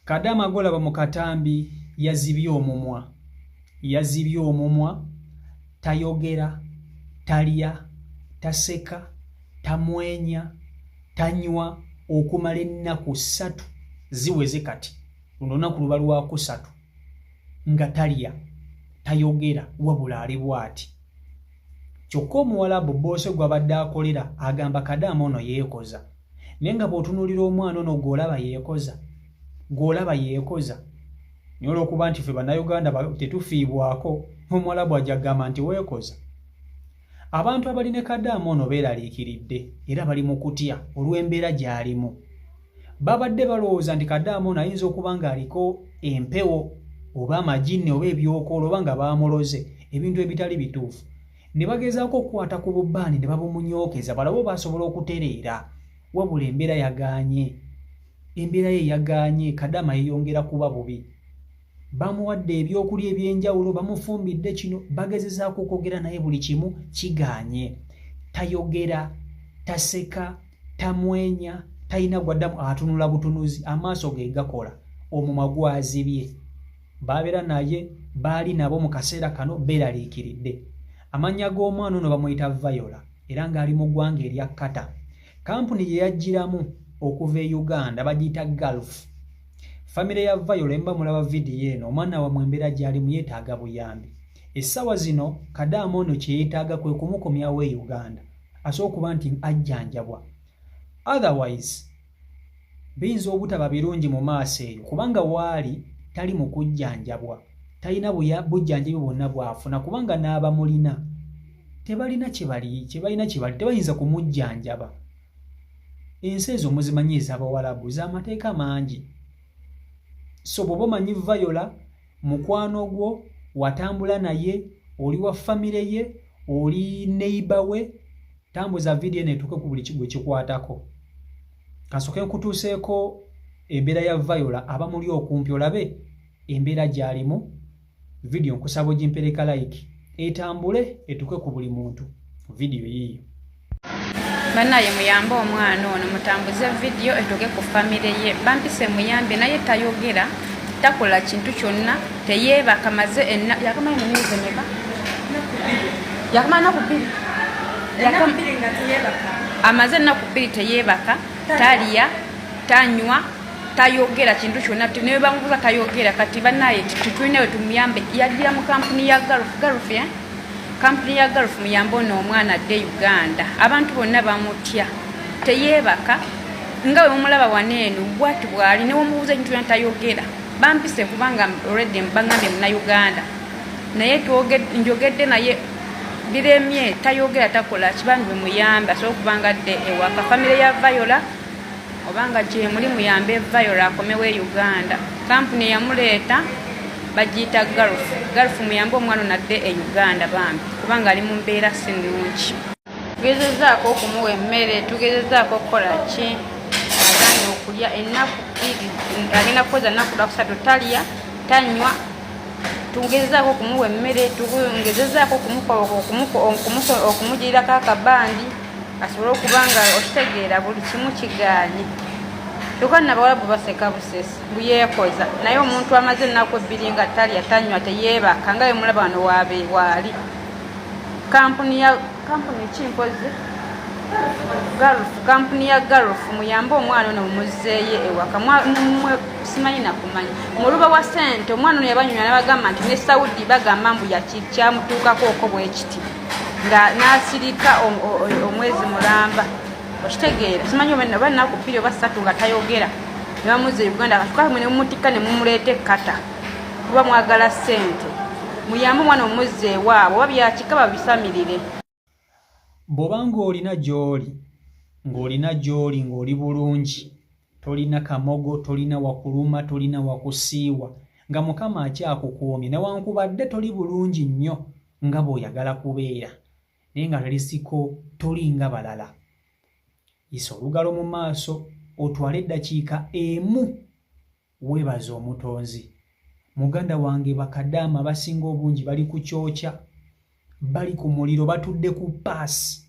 Kadaama gw'olaba mu katambi yazibye omumwa, yazibye omumwa, tayogera, talya, taseka, tamwenya, tanywa okumala ennaku 3 ziweze kati. Luno olunaku luba lwakusatu nga talya, tayogera, wabula ali bw'ati. Kyokka Omuwalabu bboosi gw'abadde akolera agamba Kadaama ono yeekoza. Naye nga bw'otunuulira omwana ono gw'olaba yeekoza, gw'olaba yeekoza. Naye olw'okuba nti ffe Bannayuganda tetufiibwako, Omuwalabu ajja kugamba nti weekoza. Abantu abali ne Kadaama ono beeraliikiridde era bali mu kutya olw'embeera gy'alimu. Babadde balowooza nti Kadaama ono ayinza okuba ng'aliko empewo oba amajinni oba ebyokoolo oba nga baamuloze ebintu ebitali bituufu. Ne bagezaako okukwata ku bubaani ne babumunyookeza balabe oba asobola okutereera, wabula embeera yagaanye. Embeera ye yagaanye, Kadaama yeeyongera kuba bubi. Bamuwadde ebyokulya eby'enjawulo, bamufumbidde kino, bagezezaako okwogera naye buli kimu kigaanye. Tayogera, taseka, tamwenya, talina gwaddamu, atunula butunuzi, amaaso ge gakola, omumwa gwazibye. Babeera naye, baali nabo mu kaseera kano beeraliikiridde. Amannya g'omwana ono bamuyita Viola era ng'ali mu ggwanga erya Qatar. Kampuni gye yajjiramu okuva e Uganda bagiyita Gulf. Famire ya Viola emba mulaba vidiyo eno, omwana wammwe embeera gy'alimu yeetaaga buyambi. Essaawa zino Kadaama ono kye yeetaaga kwe kumukomyawo e Uganda asobola okuba nti ajjanjabwa. Otherwise biyinza obutaba birungi mu maaso eyo kubanga waali tali mu kujjanjabwa, talina bujjanjabi bwonna bw'afuna kubanga n'abamulina tebalina kye bali, kye balina kye bali, tebayinza kumujjanjaba. Ensi ezo muzimanyi ez'Abawalabu z'amateeka mangi. So bw'oba omanyi Viola mukwano gwo, watambula naye, oli wa famire ye, oli neighbor we, tambuza vidiyo eno etuuke ku buli gwe kikwatako. Kasooke nkutuuseeko embeera ya Viola abamuli okumpi olabe embeera gy'alimu. Vidiyo nkusaba ogimpereka like etambule etuuke ku buli muntu. Vidiyo yiiyo. Bannaye muyambe omwana ono, mutambuze vidiyo etuuke ku famire ye. Bampise muyambe naye tayogera, takola kintu kyonna, teyeebaka, maze yakamala emyezi emeka? Yakamala nnaku 2. Amaze ennaku 2 teyeebaka, talya, tanywa, tayogera kintu kyonna, ne bamubuuza tayogera. Kati bannaye tetulina we tumuyambe. Yajjira mu kampuni ya Gulf, Gulf ya? Kampuni ya Gulf, muyambe ono omwana adde Uganda. Abantu bonna bamutya, teyeebaka, nga bwe mumulaba wano eno bwati bwali, ne womubuuza ekintu kyonna tayogera. Bampise kubanga already bangambye Munnayuganda, naye njogedde naye biremye, tayogera, takola kibantu. Bwe muyambe asobole okuba nga adde ewaka. Famire ya Viola obanga gyemuli, muyambe Viola akomewo e Uganda. Kampuni eyamuleeta bagiyita Gulf. Gulf, muyambe omwana ono adde e Uganda bambi, kubanga ali mu mbeera si nnungi. Tugezezaako okumuwa emmere, tugezezaako okukola ki, agaanye okulya. Ennaku 2, agenda kukoza nnaku lwakusatu, talya, tanywa. Tugezezaako okumuwa emmere, tugezezaako okumugirirako akabandi asobole okuba nga okitegeera, buli kimu kigaanye. Kyokka nabawalabu baseka busesi buyeekoza, naye omuntu amaze ennaku 2 nga talya, tanywa, teyeebaka, nga bemulaba wano waali. Kampuni ya kampuni ki mpozi? Gulf, kampuni ya Gulf, muyambe omwana ono mumuzzeeyo ewaka. Simanyi nakumanya muluba wa ssente. Omwana ono yabanyumya nabagamba nti ne Saudi bagamba mbu kyamutuukako okwo bwekiti nga n'asirika omwezi mulamba, okitegeera? Simanyi oba ennaku 2 oba 3 nga tayogera, ne bamuzza e Uganda. Katuka mwe ne mumutikka ne mumuleeta ekkata kuba mwagala ssente. Muyambe omwana omuzza ewaabwe, oba byakika babisamirire. Bw'oba ng'olina gy'oli, ng'olina gy'oli ng'oli bulungi, tolina kamogo, tolina wakuluma, tolina wakusiiwa, nga Mukama akyakukuumye newankubadde toli bulungi nnyo nga bw'oyagala kubeera, naye nga talisiko toli nga balala. Yisa olugalo mu maaso otwale eddakiika emu weebaze Omutonzi. Muganda wange, bakadaama abasinga obungi bali ku kyokya, bali ku muliro, batudde ku paasi,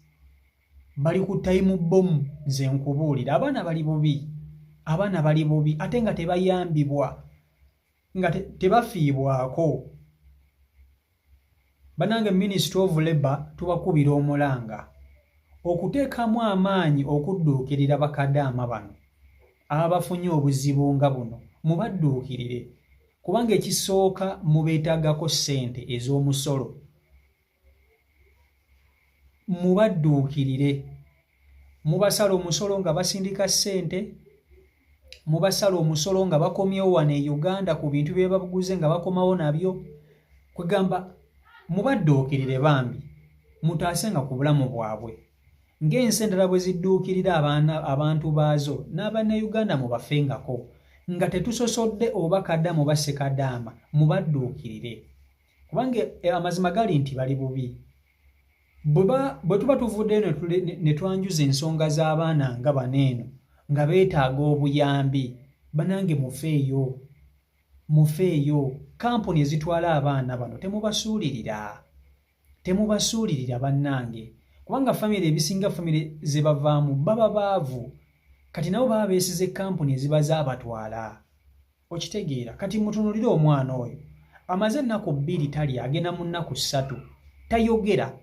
bali ku tayimu bomu. Nze nkubuulira, abaana bali bubi. Abaana bali bubi ate nga tebayambibwa, nga tebafiibwako. Banange, Ministry of Labour, tubakubira omulanga okuteekamu amaanyi okudduukirira bakadaama bano abafunye obuzibu nga buno. Mubadduukirire, kubanga ekisooka mubeetaagako ssente ez'omusolo. Mubadduukirire. Mubasala omusolo nga basindika ssente, mubasala omusolo nga bakomyewo wano e Uganda ku bintu bye babuguze nga bakomawo nabyo. Kwegamba mubadduukirire bambi, mutaase nga ku bulamu bwabwe. Ng'ensi endala bwe zidduukirira abaana abantu baazo, n'Abannayuganda mubafengako, nga tetusosodde oba kadaama oba sekadaama. Mubadduukirire, kubanga amazima gali nti bali bubi. Bwe tuba tuvuddeyo ne twanjuza ensonga z'abaana nga bano eno nga beetaaga obuyambi, banange mufeeyo, mufeeyo. Kampuni ezitwala abaana bano, temubasuulirira, temubasuulirira bannange, kubanga famire ebisinga, famire ze bavaamu baba baavu. Kati nabo baba beesize kampuni eziba zaabatwala, okitegeera? Kati mutunulire omwana oyo, amaze ennaku 2 talya, agenda mu nnaku 3, tayogera,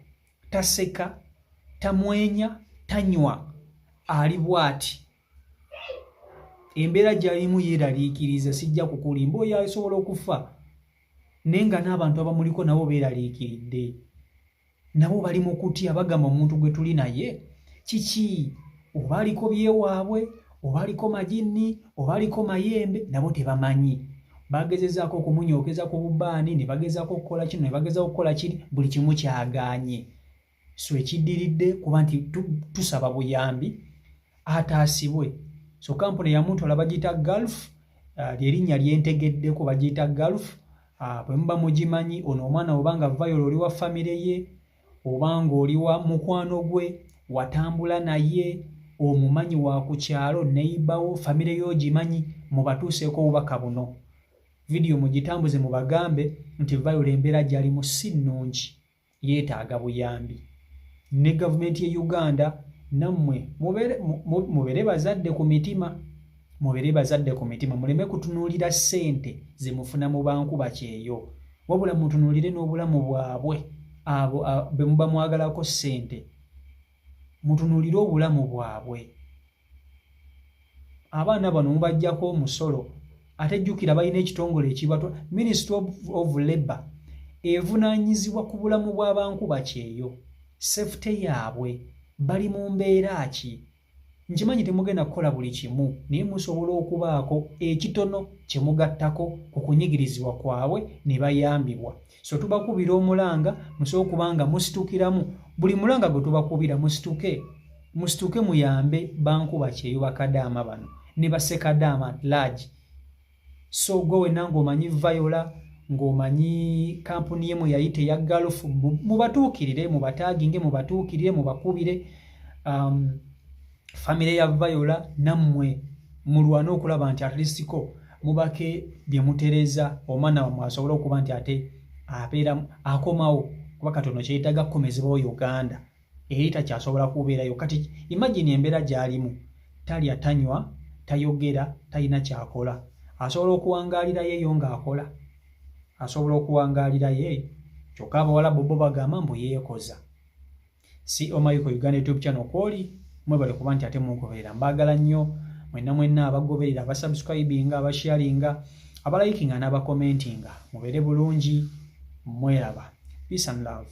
taseka, tamwenya, tanywa, ali bw'ati. Embeera gy'alimu yeeraliikiriza. Sijja kukulimba, oyo asobola okufa, naye nga n'abantu abamuliko nabo beeraliikiridde, nabo bali mu kutya. Bagamba, omuntu gwe tuli naye kiki? Oba aliko byewaabwe, oba aliko majinni, oba aliko mayembe, nabo tebamanyi. Bagezezaako okumunyookeza ku bubaani, ne bagezaako okukola kino, ne bagezaako okukola kiri, buli kimu kyagaanye. So ekiddiridde kuba nti tusaba buyambi ataasibwe. So kampuni eyamutwala bagiyita Gulf, lyerinnya lyentegeddeko, bagiyita Gulf. Bwe muba mugimanyi, ono omwana, obanga Viola oli wa famire ye, obanga oli wa mukwano gwe, watambula naye, omumanyi wa ku kyalo, neibawo, famire y'ogimanyi, mubatuuseeko obubaka buno. Vidiyo mugitambuze, mubagambe nti Viola embeera gy'alimu si nnungi, yeetaaga buyambi. Ne gavumenti ye Uganda, nammwe mubeere bazadde ku mitima, mubeere bazadde ku mitima. Muleme kutunuulira ssente ze mufuna mu bankuba kyeyo, wabula mutunuulire n'obulamu bwabwe abo be muba mwagalako ssente. Mutunuulire obulamu bwabwe. Abaana bano mubajjako omusolo, ate jjukira balina ekitongole ekibatwa. Ministry of Labour evunaanyizibwa ku bulamu bw'abankuba kyeyo, safety yaabwe, bali mu mbeera ki. Nkimanyi temugenda kukola buli kimu, naye musobola okubaako ekitono kye mugattako ku kunyigirizibwa kwabwe ne bayambibwa. So tubakubira omulanga, musobola okuba nga musitukiramu buli mulanga gwe tubakubira. Musituke, musituke, muyambe bankuba kyeyo, bakadaama bano ne basekadaama at large. So gwe wenna ng'omanyi Viola, ng'omanyi kampuni ye mwe yayita eya Gulf, mubatuukirire, mubataaginge, mubatuukirire, mubakubire. Famire ya Viola, nammwe mulwane okulaba nti at least ko mubake bye mutereza, omwana wammwe asobole okuba nti ate abeera akomawo, kuba katono kyeyetaaga kukomezebwawo Uganda, eri takyasobola kubeerayo. Kati imagine embeera gy'alimu: talya, tanywa, tayogera, talina kyakola. Asobola okuwangaalirayo eyo ng'akola? Asobola okuwangaalirayo eyo? Kyokka abawala bobo bagamba mbu yeekoza. Si Omayiko Uganda YouTube channel kwoli, mwebale kuba nti ate mungoberera. Mbaagala nnyo mwenna mwenna abagoberera, abasubscribinga, abasharinga, abalikinga n'abakomentinga. Mubeere bulungi, mweraba. Peace and love.